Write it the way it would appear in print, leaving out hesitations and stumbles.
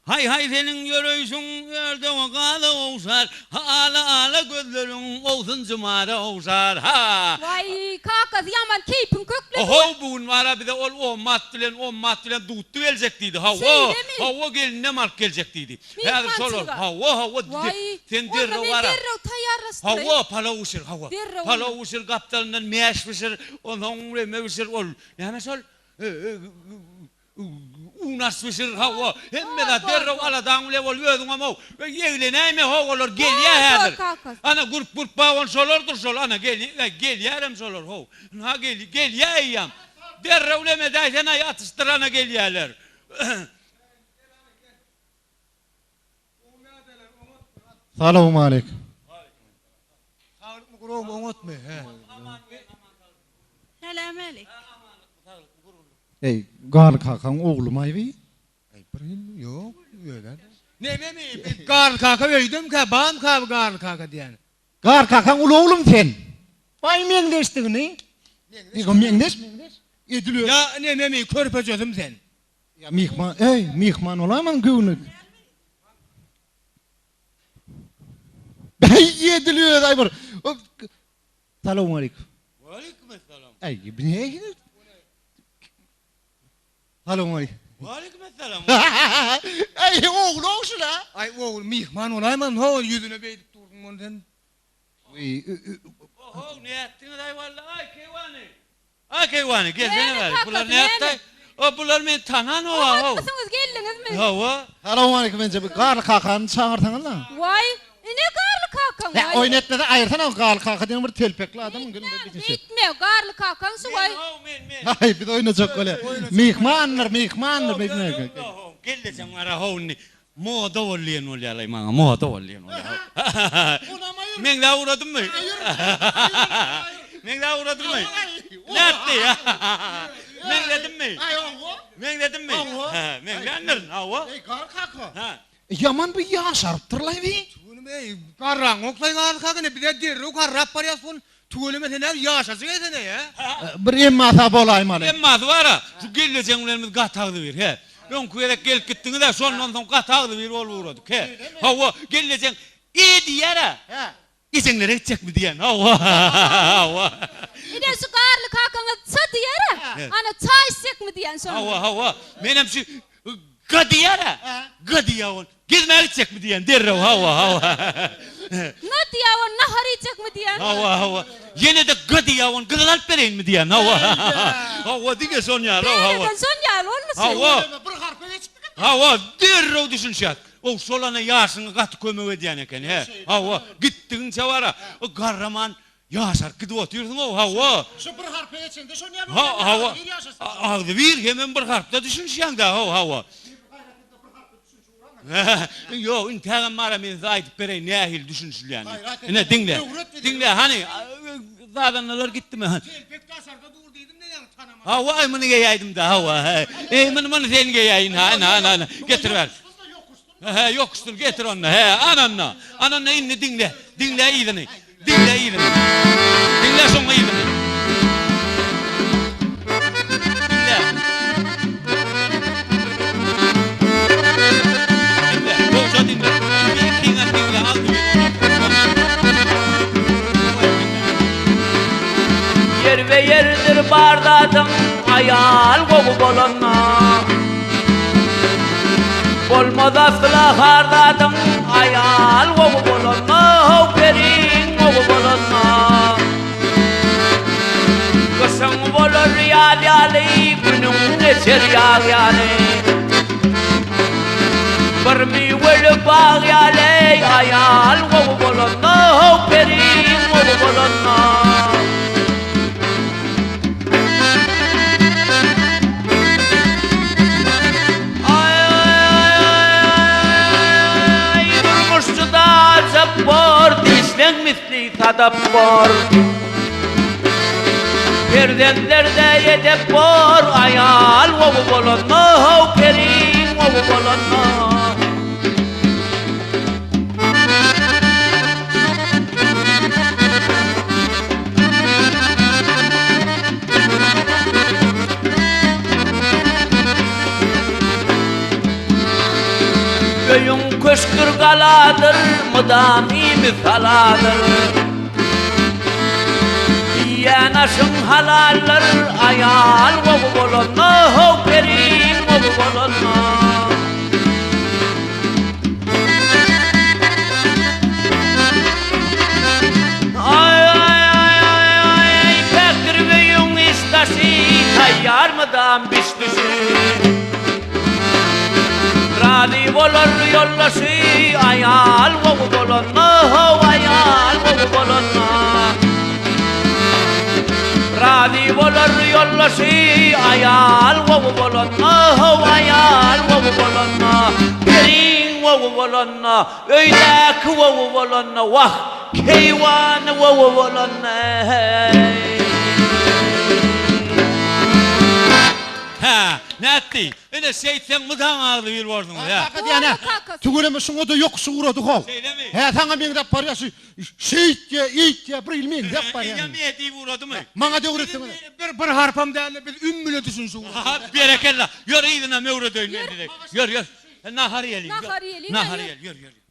Haý haý seniň ýöreýşiň ördege gaza ogşar, ha ala ala gözleriň owsunjy mara ogşar, ha. Waý, kakasy ýaman keýpiň kökledi. Ohow bu gün bara bize ol ommat bilen ommat bilen dutdy geljek diýdi, hawa, Şeýlemi? hawa gelininem alyp geljek diýdi. Häzir şolar, Myhmançylyga. hawa, hawa, Waý, sen onda derrew men bara. derrew taýýarlaşdyraýyn. Hawa, palaw bişir, hawa. Derrew Palaw onda. bişir, gapdalyndan mäş bişir, onsoň neme bişir, ol, näme şol, Un aş bişir, hawa, hemme zat derrew aladaň bile bol, özüňem-ow, eglenäýme, how, olar gelýär häzir. Ana, gürp-gürp baban şolardyr şol, ana, gelýärem şolar, how, ynha, gelýär eýýäm. Derrew neme edäýsen-aý, atyşdyr, ana, gelýärler. Salowmaleýkim. Saglykmy guragmy oňatmy hä. Salamalik. Eý Garly kakaň oglumaý bi? Eý bir hili ýok özä. Nememi Garly kaka öýdemkä bamyka bu Garly kaka diýýän. Garly kakaň uly oglumy sen? Baý meňzeşdigini. Meňzeş meňzeş meňzeş. Edil öz. Ýa nememi körpejesim sen. Ýa myhman eý myhman bolaýmaň göwni. Bäý edil özi aý bir. Salowmaleýkim. Waleýkim essalam. Aý bu nähili? Salowmaleýkim. Waleýkim essalam. Aý ogly ogşula. Aý ogul myhman bolaýman ho ýüzüne beýdip dursuň muny sen. Ohow nätdiňiz aý walla aý keýwany. A keýwany, gelsene bäri. Bular nätdi? O bular meni tananoga how. Oňatmysyňyz, geldiňizmi? Hawa. Salowmaleýkim enje bir Garly kakany çagyrsaňyzla. Waý, ine Garly kakaň Hä, waý. oýun etmese aýyrsana Garly kaka diýen bir telpekli adamyň gelin bir Beýtme, beýtme, Garly kakaň şu waý. Men how, men, men. Haý, biz oýnajak bolýa. Myhmandyr, myhmandyr, beýtme. Gelnejeň bar-a how indi. Moda bol diýen bolýarlaý maňa, moda bol diýen bolýar. Meňzäp ugradymmy? Meňzäp ugradymmy? Nätdi? Meňzedimmi? Meňzedimmi? Meňzändirin, hawa. Eý, Garry kaka. Ýaman bu ýaşarypdyrlaý bi. Tüweleme, eý, garraňoklaý Garry kaka, ine biz-ä derrew garrap barýas, ol tüweleme sen-ä ýaşajyk eken-eý, hä? Bir emmasy-a bolaýmaly. Emmasy bar-a, şu gelnejeň bilen biz gaty agzybir, he. Öňki gezek gelip gitdiňiz-ä, şondan soň gaty agzybir bolup ugradyk, he. Hawa, gelnejeň E diýýär-ä. Ejeňlere gitjekmi diýýän, hawa, hawa. Ine şu Garly kakaňyz ça diýýär-ä, ana çaý içjekmi diýýän şonda. Hawa, hawa, menem şu G diýýär-ä, G diýýär ol. Gezmäge gitjekmi diýýän derrew, hawa, hawa. N diýýär ol, nahar iýjekmi diýýän. Hawa, hawa. Ýene-de G diýýär ol, gyzyl alyp bereýinmi diýýän, hawa. Hawa, diňe şon ýaly, hawa. Täzeden şon ýaly bolmuşy. Hawa. Bir harpa geçipdik. Hawa, derrew düşünişýäs. Ow, şol ana ýaşyňa gaty kömek edýän eken, hä. Hawa, gitdigiňçe bar-a, garraman ýaşaryp gidip otyrsyň-ow, hawa. Şu bir harpa geçende şon ýaly Ha, hawa. Agzybir hemem bir harpda düşünişýäň-dä, how, hawa. Ýok, intägem bar-a, men size aýdyp bereýin nähili düşünişilýänini. Ine, diňle. Diňle, hany, sazandalar gitdimi? Telpek daşarda dur diýdim-de, ýaňy tanamadyň. Hawa, aý, muny geýäýdim-dä, hawa. Eý, muny, muny sen geýäýin, ha, ine, ine, ine, getir bäri. Hä, ýokuşdyr, getir onda, hä, ananda, ananda indi diňle, diňle yzyny, diňle yzyny, diňle şoň yzyny. Diňle. Diňle, gowja diňle. Indi ikiňem diňle, agzy bir bolar. Ýerbe-ýerdir bar zadyň, aýal gowy bolanda. Bolmaz asla har zadyň, aýal gowy bolanda, how periň gowy bolanda. Gyşyň bolar ýaz ýaly, günüň geçer ýag ýaly. Bir miweli bag ýaly, aýal gowy bolanda, how periň gowy bolanda. Aý, durmuş juda ajap bor, dişleň misli sadap bor. Perzentler-de edep bor, aýal gowy bolanda, how periň gowy bolanda. Öýüň köşkdür galadyr, mydam iýmit haladyr. Iýen aşyň halaldyr, aýal gowy bolanda, how periň gowy bolanda. Aý-aý-aý-aý-aý, päkdir öýüň iç-daşy, taýýar mydam biş-düşi. Razy bolar ýoldaşy, aýal gowy bolanda, how, aýal gowy bolanda. Razy bolar ýoldaşy, aýal gowy bolanda, how, aýal gowy bolanda. Periň gowy bolanda, öýdäki gowy bolanda, wah, keýwany gowy bolanda, heý. Hä, nätdi? Ine, şeýtseň mydam agzybir borsuňyz, hä? Kaka diýýän-ä, tüweleme şuňa-da ýokuşy ugrady how. Şeýlemi? Hä, saňa meňzäp barýa şu şeýtýä, eýtýä, bir hili meňzäp barýa. Eýýäm e diýip ugradymy? Maňa döwretseňiz. Bir bir harpam däldi, biz üm bile düşünşip ugradyk. Ha, berekella. Ýör, yzyna möwredeýin men sizi. Ýör, ýör. Nahar iýeliň. Nahar iýeliň, Nahar ýör. iýeli, ýör, ýör.